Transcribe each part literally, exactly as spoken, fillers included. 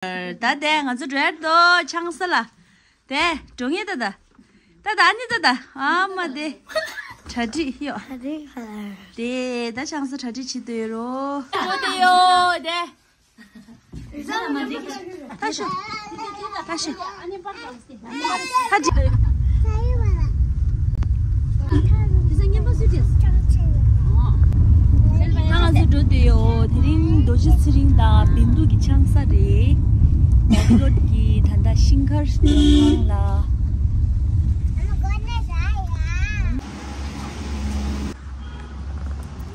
ད་དེ་ང་ཚོ་འགྲོ་ཡར་དོ་ཆང་ས་ལ། དེ་འགྲོ་ངེས་ད་ད། ད་ད་ཨ་ནི་ད་ད་ཨ་མ་དེ། གྲ་སྒྲིག་ཡོད། གྲ་སྒྲིག་ཧ་ལ། དེ་ད་ཆང་ས་གྲ་སྒྲིག་བྱེད་དུ་ཡོད་རོ། འགྲོ་དེ་ཡོད་དེ། ད་ཤོད། ད་ཤོད། ད་ཅི། ད་ང་ཚོ་འགྲོ་དུས་ཡོད། དེ་རིང་རྡོ་རྗེ་ཚེ་རིང་དང་བིན་དུ་གི་ཆང་ས་རེད། རོད་ཀྱི་ད་ལྟ་ཤིང་མཁར་ཁང་ལ།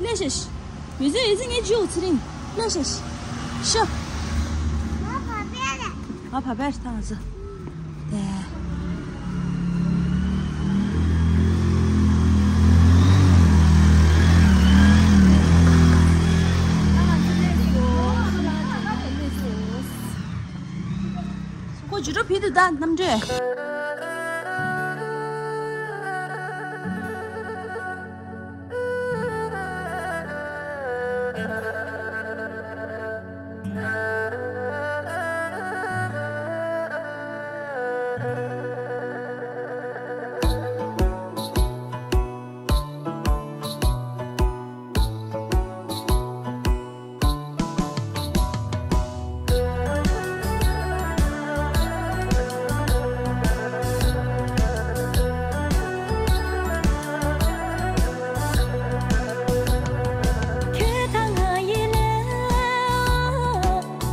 ལས་ཤེས། ཡོད་ཚད་ཡོད་ཚད་ངས་བརྗོད་ཚེ་རིང་། ལས་ཤེས། ཤོ། ང་བ་བས་རེད། ང་བ་བས་རེད་ད་ང་ཚོ། དེ། ཁོ་ཇུ་ཏོ་ཕི་དུ་ད་གནམ་གྲུ།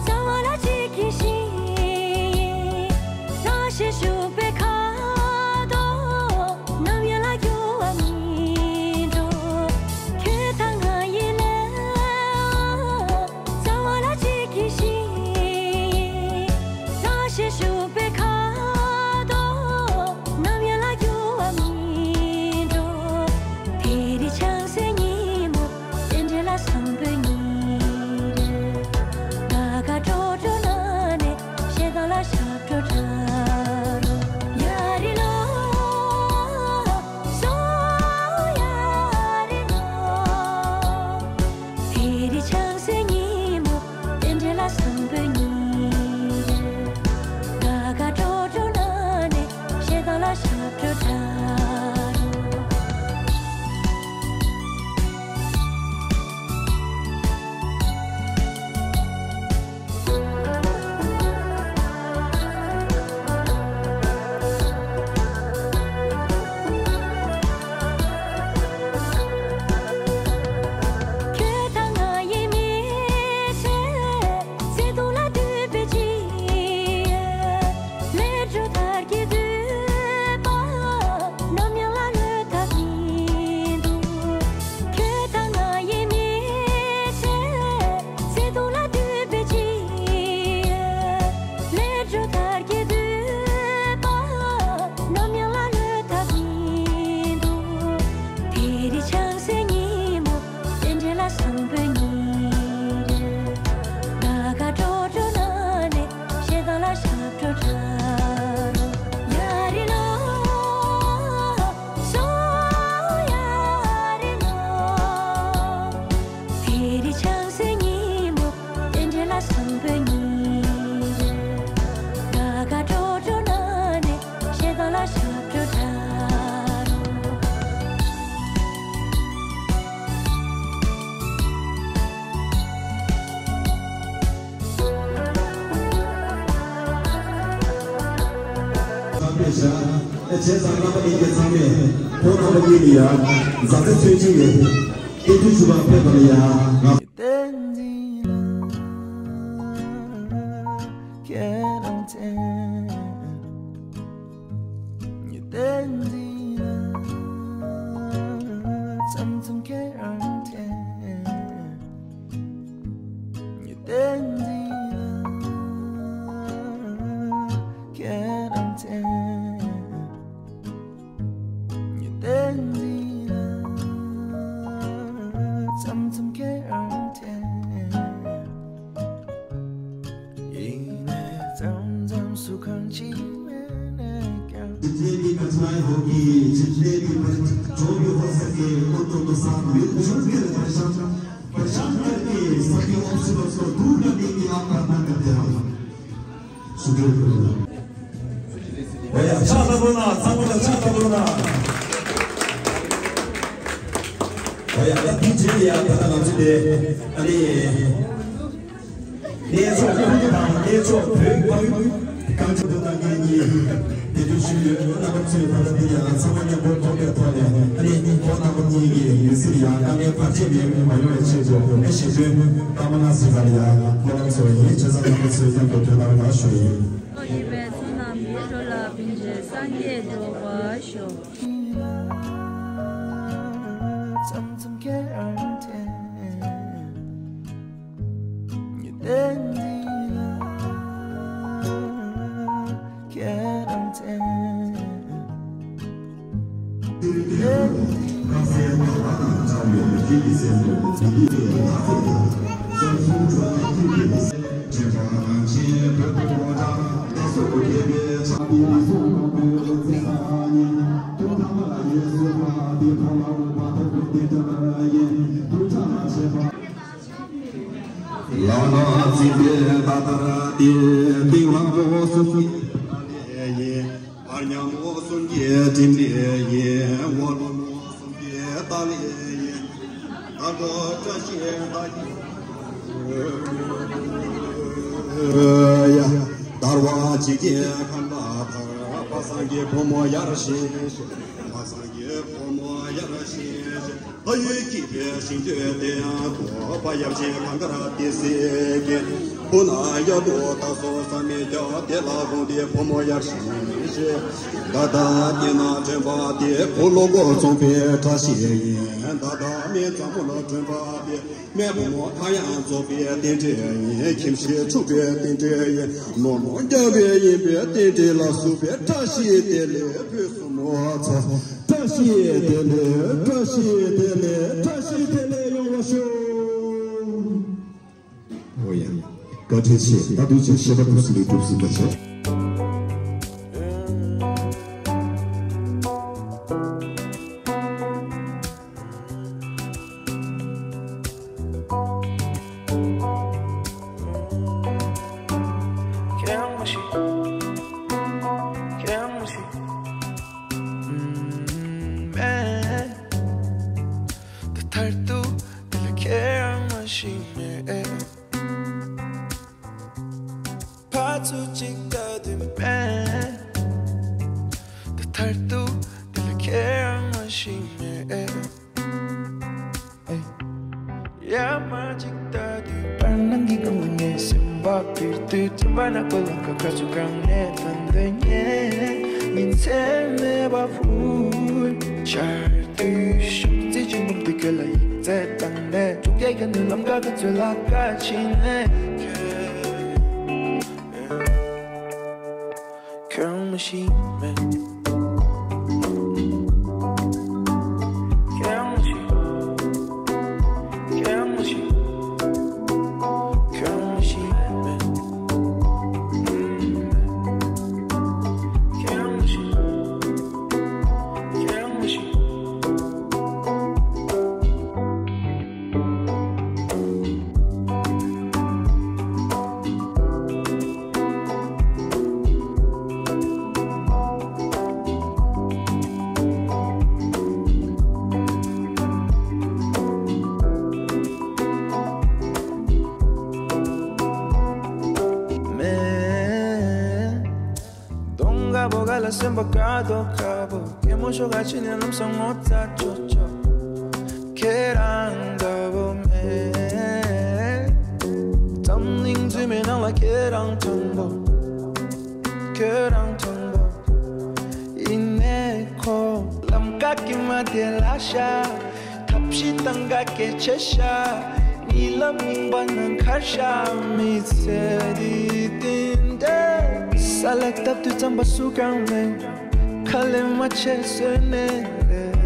རྩ་བ་ལ་གཅིག་གིས་ཤིང་། བཟང་ཞིང་ཕྱུག་པའི་ཁ་དོག་ནམ་ཡང་ལ་འགྱུར་བ་མི་འགྲོ། དེ་རིང་ཆང་སའི་ཉིན་མོ་དེ་འདྲ་ལ་བཟང་པོའི་ཉིན་རེད། ང་དགའ་སྤྲོ་སྤྲོ་ན་ནས་ཞེ་སྡང་ལ་ཞབས་བྲོ་འཁྲབ་རོགས། ཡ་རི་ལོ། སོ་ཡ་རི་ལོ། དེ་རིང་ཆང་སའི་ཉིན་མོ་དེ་འདྲ་ལ་བཟང་པོའི་ཉིན་རེད། དགའ་དགའ་སྤྲོ་སྤྲོ་ན་ནས་ཞེ་སྡང་ལ་ཞབས་བྲོ་འཁྲབ་རོགས། ཁྱོད་དང་ང་ཡི་མི་ཚེ། བརྩེ་དུང་ལ་འདུད་པའི་ཅི། ལས་འཕྲོ་མཐར་གྱིས་བསྡུས་པ། ནམ་ཡང་ལ་ལོས་ཐབས་མི་འདུག་ཁྱོད་དང་ང་ཡི་མི་ཚེ། བརྩེ་དུང་ལ་འདུད་པའི་ཅི། ལས་འཕྲོ་མཐར་གྱིས་བསྡུས་པ། ནམ་ཡང་ལ་ལོས་ཐབས་མི་འདུག་དེ་རིང་ཆང་སའི་ཉིན་མོ་དེ་འདྲ་ལ་བཟང་པོའི་ཉིན་རེད། ང་དགའ་སྤྲོ་སྤྲོ་ན་ནས་ཞེ་སྡང་ལ་ཞབས་བྲོ་འཁྲབ་རོགས། ཡ་རི་ལོ། སོ་ཡ་རི་ལོ། དེ་རིང་ཆང་སའི་ཉིན་མོ་དེ་འདྲ་ལ་བཟང་པོའི་ཉིན་རེད། དགའ་དགའ་སྤྲོ་སྤྲོ་ན་ནས་ཞེ་སྡང་ལ་ཞབས་བྲོ་འཁྲབ་རོགས། ཚང་མས་བྱ། ཨེ་བྱས་ཙང་རྣམ་པ་གཉིས་ཀྱིས་ཚང་མས་ཕོ་རྣམ་པ་གཉིས་ནས་ཡ། མཛའ་བརྩེ་མཚོན་བྱེད་ཡོད། སྐྱིད་སྡུག་ཞུ་བར་ཕེབས་པ་ལ་ཡ། ང་། བསྟན་འཛིན་ལགས་ཁྱེད་རང་མཚན། བསྟན་འཛིན་ལགས་མཚམས་མཚམས་ཁྱེད་རང་མཚན། བསྟན་འཛིན་ལགས་ཁྱེད་རང་མཚན། བསྟན་འཛིན་ལགས་མཚམས་མཚམས་ཁྱེད་རང་མཚན། ཡིན་ནའི་མཚམས་མཚམས་སུ་གང་ཅི་མེད་ནས་ཀྱང་། འཇིག་རྟེན་འདི་ག་ཚོད་ཧོ་གི་འཇིག་རྟེན་འདི་བར་གྲོགས་ཀྱི་ཧོ་ས་གི་ཨོ་ཏོ་ཏོ་ས་མི་ཆུང་གི་རེ་བ་ཤམ་བ་ཤམ་གི་ས་གི་ཨོ་སི་ལོ་སོ་དུ་ག་ནི་གི་ཨ་པ་ན་ག་དེ་ཧ། ཚུགས་སྤྲོད་ཞུ་རོགས། འོ་ཡ་ཕྱག་ལ་ལོ་ན་ཚང་མ་ལ་ཕྱག་ལ་ལོ་ན། འོ་ཡ་ད་དེ་རྗེས་ལ་ཡ་ད་ལྟ་ང་ཚོ་དེ་ཨ་ནི་གནས་མཆོག་ཀུན་དང་གནས་མཆོག་བོད་ཁམས་གངས་ཅན་དུ་དང་ངེད་གཉིས་དེ་དུས་ཞུས་ཡོད། རྣམ་པ་ཚོས་ད་ལྟ་འདི་ཡང་ཚང་མ་མཉམ་པོ་མཐོང་གི་ཐོག་ནས་ཨ་ནི་ཁོང་རྣམ་པ་གཉིས་ཀྱི་མི་ཚེ་ལ་ཡང་དཀའ་ངལ་བར་ཆད་མེད་པ་ཡོང་བའི་ཆེད་དུ་ཨེ་ཞེ་དྲུང་བཀའ་མོལ་གནང་ཟིན་པ་ལ་ཡང་སྨོན་ལམ་ཚོགས་ཡིན། བྱས་ཙང་རྣམ་པ་ཚོས་མཉམ་དུ་དོན་དག་ལ་ཞུ་ཡིན། ཡིན་པའི་ཚུལ་རྣམས་ཀྱིས་འགྲོ་ལ་ཕན་ཕྱིར་སངས་རྒྱས་འགྲུབ་པར་ཤོག། ལག་ན་ཚིག་པའི་ད་ལྟར་ཏེ། ཏིང་ལ་མོ་སུ་ཡིན། བར་མཉམ་མོ་གསུམ་གྱི་དྲིན་ལས་ཡིན། འོག་ལོ་མོ་གསུམ་གྱི་ད་ལས་ཡིན། ད་གོ་བཀྲ་ཤིས་ད་ཡིན། ཡ། དར་བ་ཅིག་གི་ཁམས་ལ་དར། པ་སངས་རྒྱས་ཕོ་མོ་ཡར་ཞིང་གཤེགས། པ་སངས་རྒྱས་ཕོ་མོ་ཡར་ཞིང་གཤེགས། ཕ་ཡུལ་སྐྱིད་པའི་ཞིང་དུ་དེ་ཡང་དུ། ཕ་ཡབ་ཆེན་གངས་དཀར་ཏི་སེའི་རྒྱལ། བུ་ན་ཡ་དུ་ད་སོ་ས་མི་རྒྱ་དེ་ལ་དགོངས་ཏེ་ཕོ་མོ་ཡར་ཞིང་གཤེགས། ད་ལྟ་དེ་ན་ཁྲོན་པ་དེ། བུ་ལོ་འགོ་རྩོམ་པའི་བཀྲ་ཤིས་ཡིན། ད་ལྟ་མི་ཚང་མོ་ལ་ཁྲོན་པ་དེ། སྨན་བུ་མོ་ཐ་ཡང་རྫོགས་པའི་རྟེན་འབྲེལ་ཡིན། ཁྱིམ་གཞིས་ཕྱུག་པའི་རྟེན་འབྲེལ་ཡིན། ནོར་མོ་རྒྱབ་པའི་ཡིན་པའི་རྟེན་འབྲེལ་ལ་ཟུག་པའི་བཀྲ་ཤིས་བདེ་ལེགས་ཕུན་སུམ་ཚོགས། བཀྲ་ཤིས་བདེ་ལེགས། བཀྲ་ཤིས་བདེ་ལེགས། བཀྲ་ཤིས་བདེ་ལེགས་ཡོང་བ་ཤོག། འོ་ཡ། བཀའ་དྲིན་ཆེ། ད་དུས་ཆེན་བཤད་པ་ཐུབ་སྲིད་ལས་ཐུབ་སྲིད་པ་བྱས། ཁྱེད་རང་མ་ཤི། ཁྱེད་རང་མ་ཤི། ཨུམ། མེད། ད་མཐར་ཐུག་འདི་ལ་ཁྱེད་རང་མ་ཤི་མེད། ཕར་ཚུར་གཅིག་ལྟ་དུས་མེད། ད་མཐར་ཐུག་འདི་ལ་ཁྱེད་རང་མ་ཤི་མེད། ཡར་མར་གཅིག་ལྟ་དུས་བར་སྣང་གི་སྒང་ལ་ངའི་སེམས་པ་འདྲིལ་དུས། དྲན་པ་ནག་པོ་ལམ་ཁ་ཁ་ཚུར་གང་ནས་ཐོན་འདོད་ངས་ཉིན་མཚན་མེད་པར་འཕུར། ཆར་དུས་ཤུགས་རྩེད་ཅིང་འབུམ་དུ་སྐྱོད་ལ་ཡིག་ཚད་བཏང་ནས། འབྲུག་རྒྱལ་ཁ་ནས་ལམ་ཁ་ག་ཚོད་ལ་ཁ་ཕྱིན་ནས། ཁྱོད་རང་མ་ཤི་མེད། ཁྱོད་རང་མ་ཤི། ཁྱོད་རང་མ་ཤི། ཁྱོད་རང་མ་ཤི་མེད། ཁྱོད་རང་མ་ཤི། ཁྱོད་རང་མ་ཤི། མེད། གདོང་དཀར་པོ་ག་ལ་སེམས་པ་དཀར་མདོག་དཀར་པོ། སྐྱེད་མོས་ཤོག་ག་ཕྱི་ནས་ལམ་སང་ངོ་ཚ་ཆོག་ཆོག་ཁྱེད་རང་འདྲ་བོ་མེད། འཛམ་གླིང་རྫུན་མའི་ནང་ལ་ཁྱེད་རང་དང་པོ། ཁྱེད་རང་དང་པོ། ཡིན་ནའི་ཁོ་ལམ་ཀ་གི་མ་དེ་ལ་ཤ། ཐབས་ཤེས་བཏང་ག་སྐད་ཆ་བཤད། གཉིད་ལམ་རྙིང་པ་ནང་ཁར་ཤ། མི་ཚེ་འདི་བརྟན་བརྟན། ས་ལ་བཏབ་དུས་རྩམ་པ་སུ་གང་མེད། ཁ་ལས་མ་ཆད་བཟོས་ནས་རེད།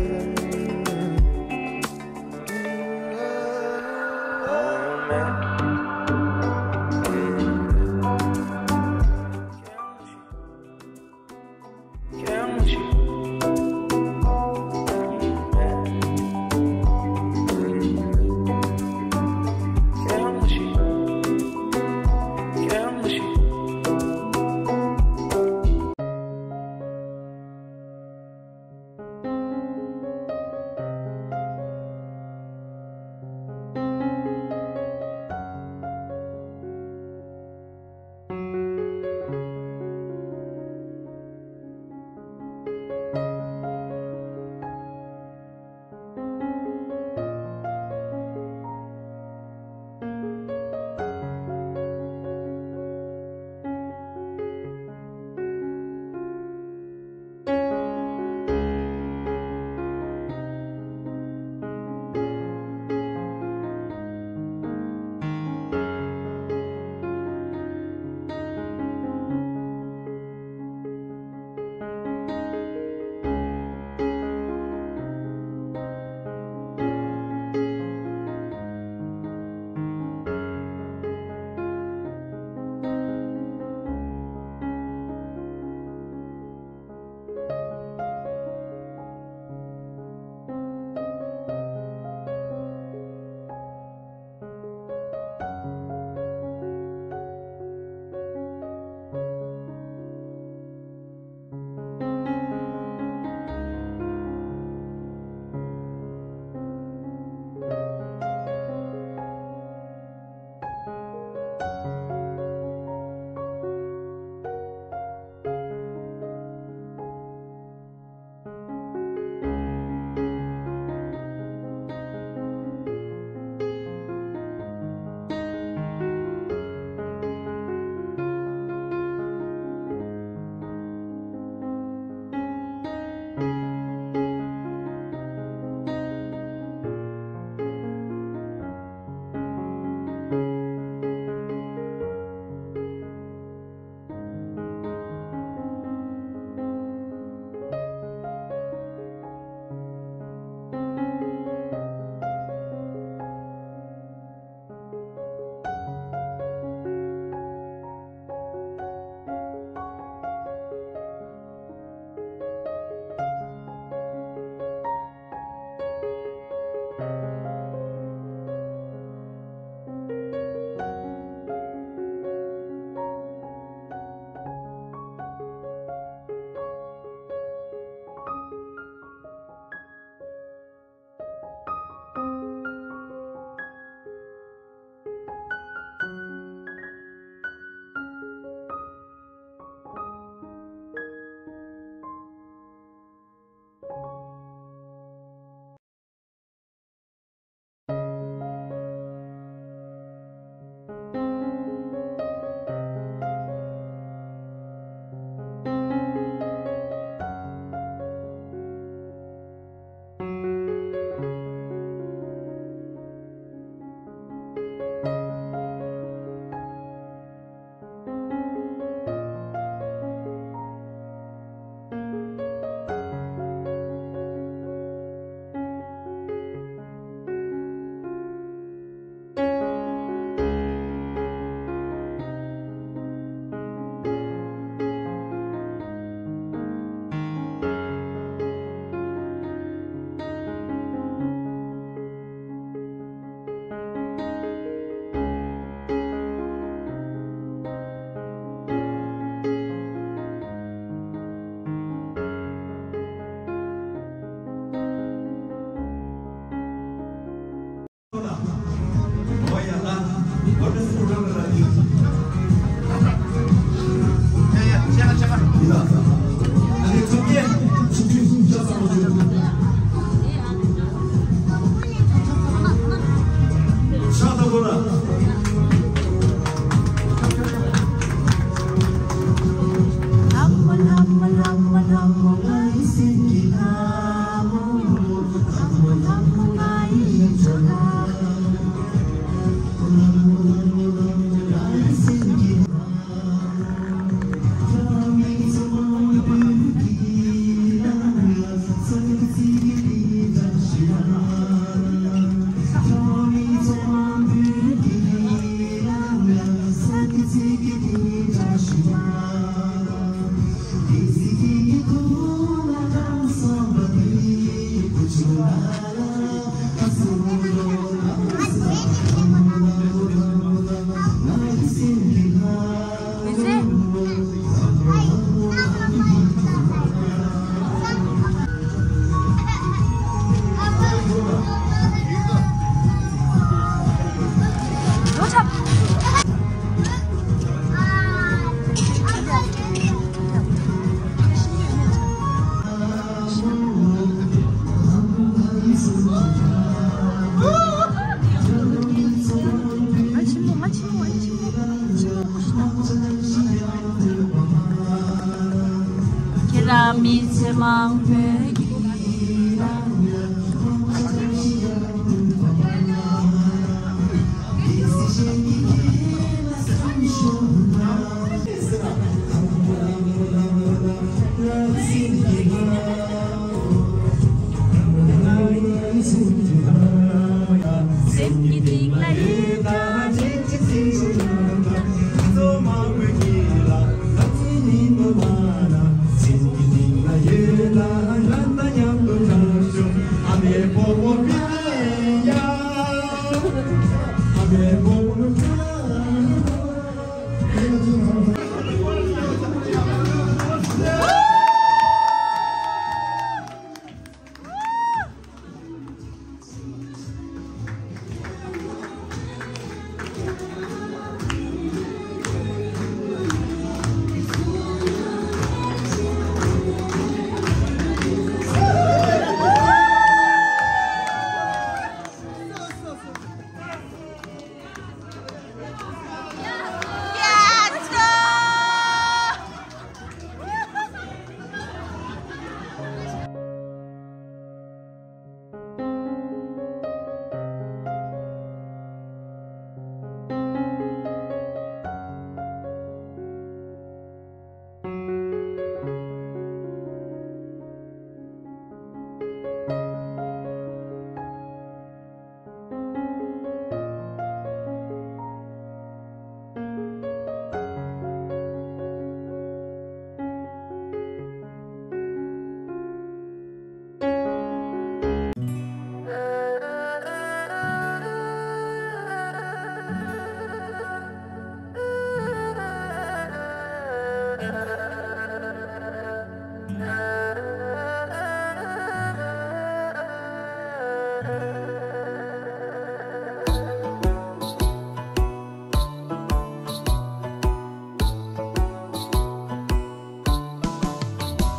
ཚེ་མང་པོའི་གི་རང་ཉིད།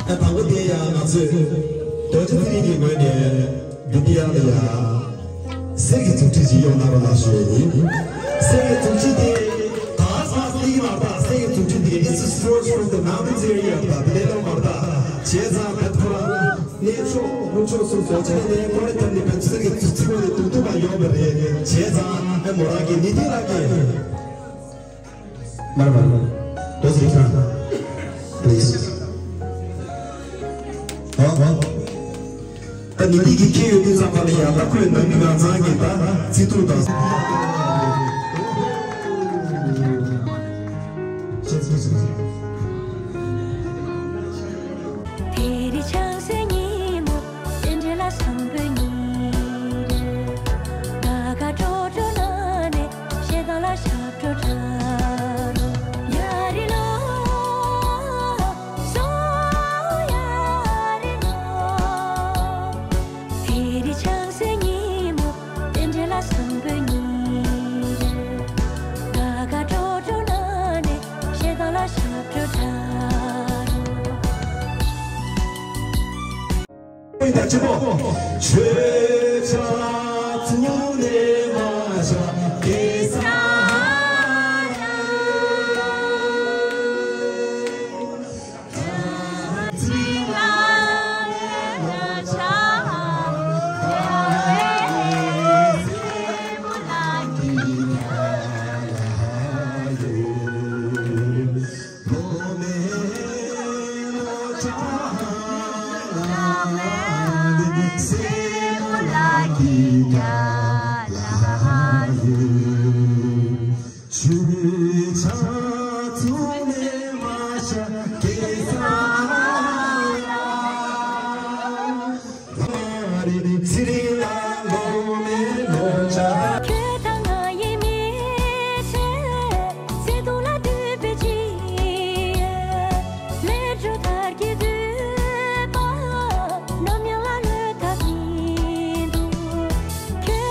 དང་པོ་དེ་ཡང་ང་ཚོས་རྡོ་རྗེ་ཚེ་རིང་གི་ངོས་ནས་འདི་འདི་ཡང་ལ་ཡང་གསེར་གྱི་མཛུབ་ཁྲིད་ཅིག་གཡོག་གནང་རོགས་གནང་ཞུ་ཡས་ཡིན། གསེར་གྱི་མཛུབ་ཁྲིད་དེ་ད་སང་སྟེ་གི་མ་རེད་ད། གསེར་གྱི་མཛུབ་ཁྲིད་དེ་it's a sword from the mountains area ད་དེ་ལས་ལོ་མ་རེད་ད། བྱས་ཙང་བེད་ཁོ་རང་གནས་མཆོག་ལྷོ་ཕྱོགས་སུ་རྡོ་རྗེ་གླིང་ནས་ཀོ་རེ་ཐེམ་ནས་བེད་གསེར་གྱི་མཛུབ་ཁྲིད་དེ་དུག་དུག་མ་ཡོང་བ་རེད། བྱས་ཙང་ཨེ་མོ་རང་གི་ནི་དེ་རང་གི་མར་མར་མར། Those return. Please. ཨོ། ད་ནི་འདི་གི་ཁྱེད་ཡོད་དུས་ཙམ་པ་ལ་ཡང་ད་ཁོས་ནང་མི་ང་ཚང་གི་ད་རྩིས་ཐུག་དང་། དེ་རིང་ཆང་སའི་ཉིན་མོ། རྟེན་འབྲེལ་ལ་བསམ་པའི་ཉིན་རེ། དགའ་དགའ་སྤྲོ་སྤྲོ་ན་ནས་ཞེ་སྡང་ལ་ཞབས་བྲོ་འཁྲབ་རོགས། ཡ་རི་ལོ། སོ་ཡ་རི་ལོ། དེ་རིང་ཆང་སའི་ཉིན་མོ། རྟེན་འབྲེལ་ལ་བསམ་པའི་ཉིན་རེ། དགའ་དགའ་སྤྲོ་སྤྲོ་ན་ནས་ཞེ་སྡང་ལ་ཞབས་བྲོ་འཁྲབ་རོགས། ཆོས་ཆགས་ཚུལ་ལས་མ་བྱ་གེ་སར། ཁྱོད་དང་ང་ཡི་མི་ཚེ། བརྩེ་དུང་ལ་དུད་པའི་རྗེས། ལས་འཕྲོ་ལྟར་གྱི་འདུན་པ། ནམ་ཡང་ལ་ལོས་ཐབས་མི་འདུག་ཁྱོད་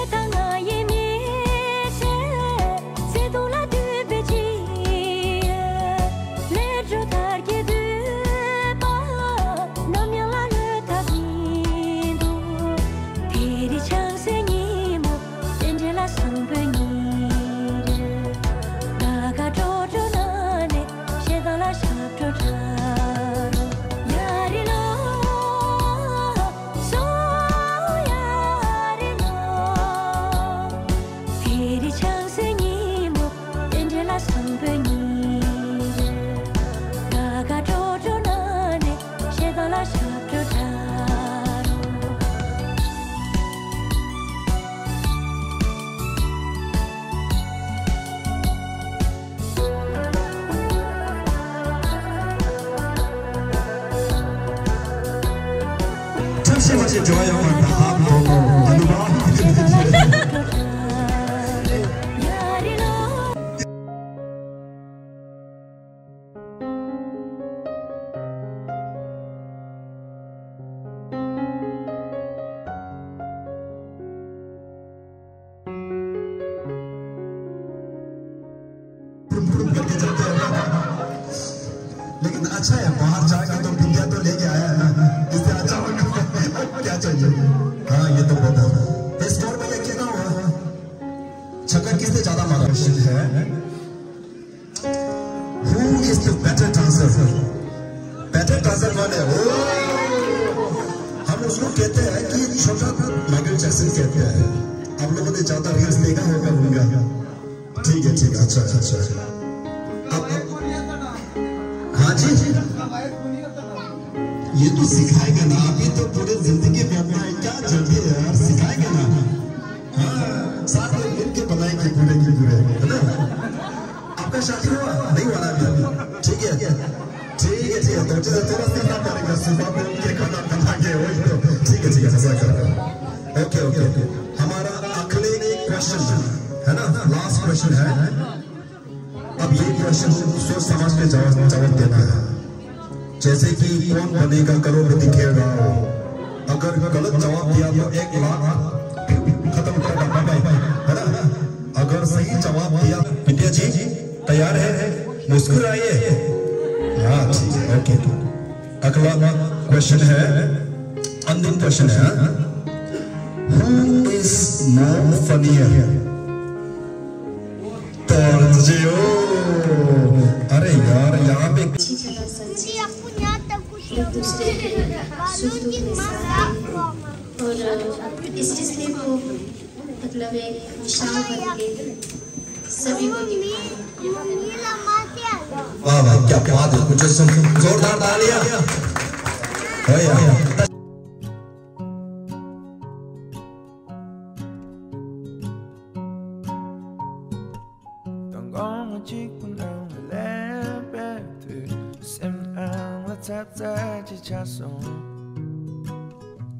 ཁྱེད་མ་ཤེས་འབྲེལ་བ་ཡོད་པར་ད་ཧ་གོ་གོ་ཨ་ནུ་མ། लेकिन अच्छा है, बाहर जाके तो बिंदिया तो लेके आया है ना, इससे अच्छा होगा। क्या चाहिए? हाँ, ये तो बहुत है। इस स्कोर में ये क्या हुआ? छक्का किसने ज्यादा मारा? क्वेश्चन है, Who is the better dancer? Better dancer कौन है? ओ, हम उसको कहते हैं कि छोटा माइकल जैक्सन कहते हैं। आप लोगों ने ज्यादा रील्स देखा होगा उनका। ठीक है, ठीक है, अच्छा, अच्छा, अच्छा। अब, हाँ जी, ये तो सिखाएगा ना, अभी तो पूरे जिंदगी में अपना है, क्या जल्दी है यार, सिखाएगा ना। हाँ, साथ में मिल के बनाएंगे पूरे के पूरे, है ना? आपका शादी हुआ? नहीं हुआ ना अभी? ठीक है, ठीक है, ठीक है। तो चलो, थोड़ा सीखना पड़ेगा, सुबह में उठ के खाना बना के, वही तो। ठीक है, ठीक है, मजाक कर रहा हूँ। Okay, okay, okay. हमारा आखिरी क्वेश्चन है ना, लास्ट क्वेश्चन है। अब ये क्वेश्चन सोच समझ के जवाब, जवाब देना है। जैसे कि कौन बनेगा करोड़पति खेल रहा हो, अगर गलत जवाब दिया तो एक लाख खत्म कर, बाय बाय, है ना? अगर सही जवाब दिया, विद्या जी तैयार है? मुस्कुराइए। हाँ, ठीक है, ओके। अगला क्वेश्चन है, अंतिम क्वेश्चन है, Who is more funnier? तौर तुझे हो। अरे यार, यहाँ पे अच्छी तरह समझे, एक दूसरे के सुख दुख में साथ दे, और इस रिश्ते को, मतलब, एक मिसाल बन के सभी को दिखाएं। वाह वाह, क्या बात है, कुछ जोरदार तालियां। हाँ यार। དང་དགོང་མོ་གཅིག་པུ་ནང་ལ་སླེབས་པའི་དུས། སེམས་ནང་ལ་ཚ་ཚ་ཅིག་ཆགས་སོང་།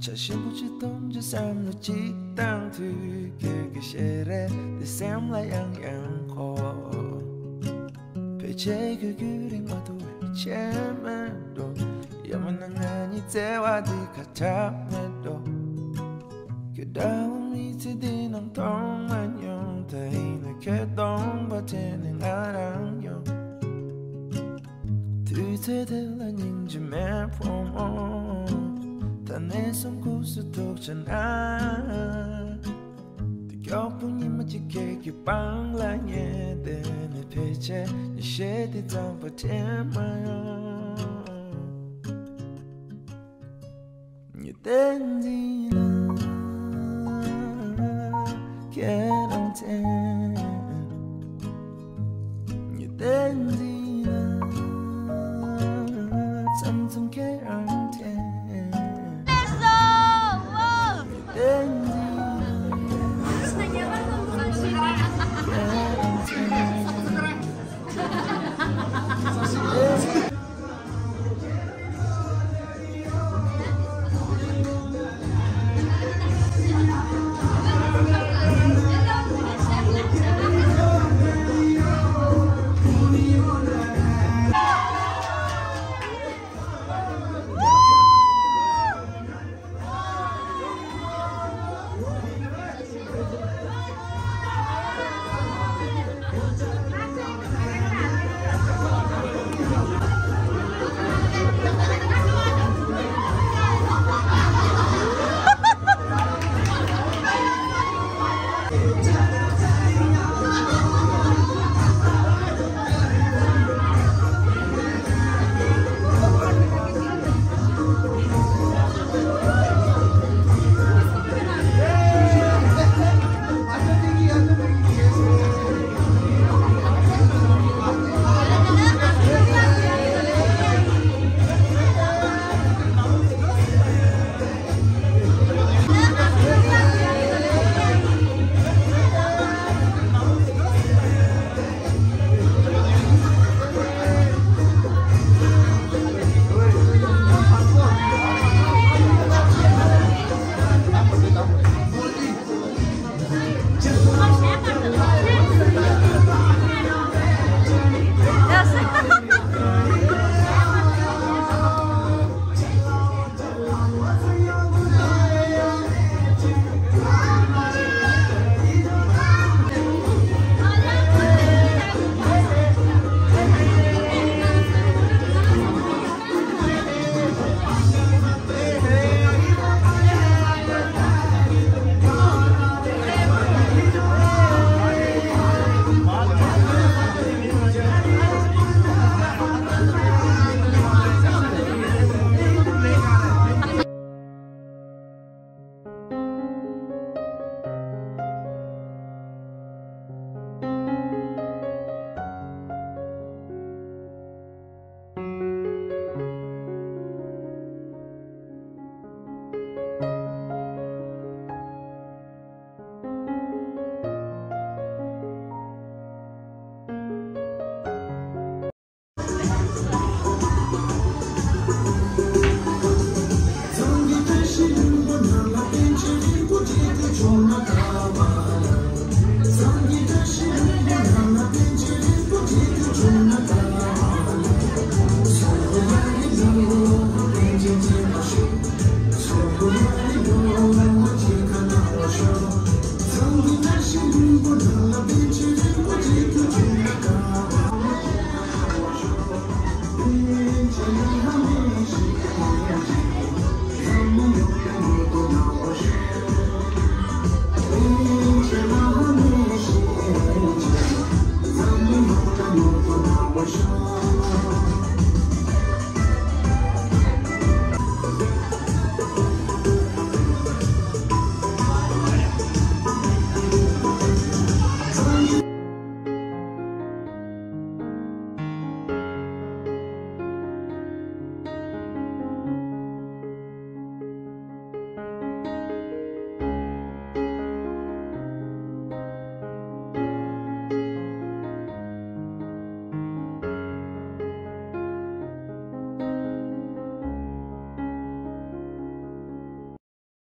ཇ་ཞིམ་པོ་ཅིག་འཐུང་རྒྱུ་བསམ་བློ་ཅིག་བཏང་དུས། ཁྱོད་ཀྱི་ཞལ་རས་དེ་སེམས་ལ་ཡང་ཡང་འཁོར། ཕལ་ཆེར་ཁྱོད་ཀྱི་རིག་མ་ཐུབ་པའི་ཆེ་མེད་འགྲོ། ཡང་མིན་ན་ང་གཉིས་བརྩེ་བ་འདི་ཁ་གྲག་མེད་འགྲོ། ཁྱོད་འདྲ་བོ་མི་ཚེ་འདི་ནང་མཐོང་མ་མྱོང་། ད་ཡིན་ན་ཁྱོད་གདོང་པ་དྲན་ནས་ང་རང་ཡོང་། དུས་ཚོད་དེ་ལ་སྙིང་རྗེ་མེད་ཕོ་མོ། ད་ནས་བཟུང་ཁུག་སུ་ཐུག་ཆ་ན། དེ་མགྱོགས་པོ་ཉི་མ་གཅིག་ཁྱེད་ཀྱི་པང་ལ་ཉལ་བསྡད་ནས། ཕལ་ཆེར་ཉི་ཤེལ་དེ་ཙམ་པ་དྲན་མ་ཡོང་། ཉི་ཟླ་འདི་ལ་ཁྱེད་རང་དྲན། ཉི་ཟླ་འདི་ལ་མཚམས་མཚམས་ཁྱེད་རང་དྲན། ཉི་ཟླ་འདི་ལ་ཁྱེད་རང་དྲན།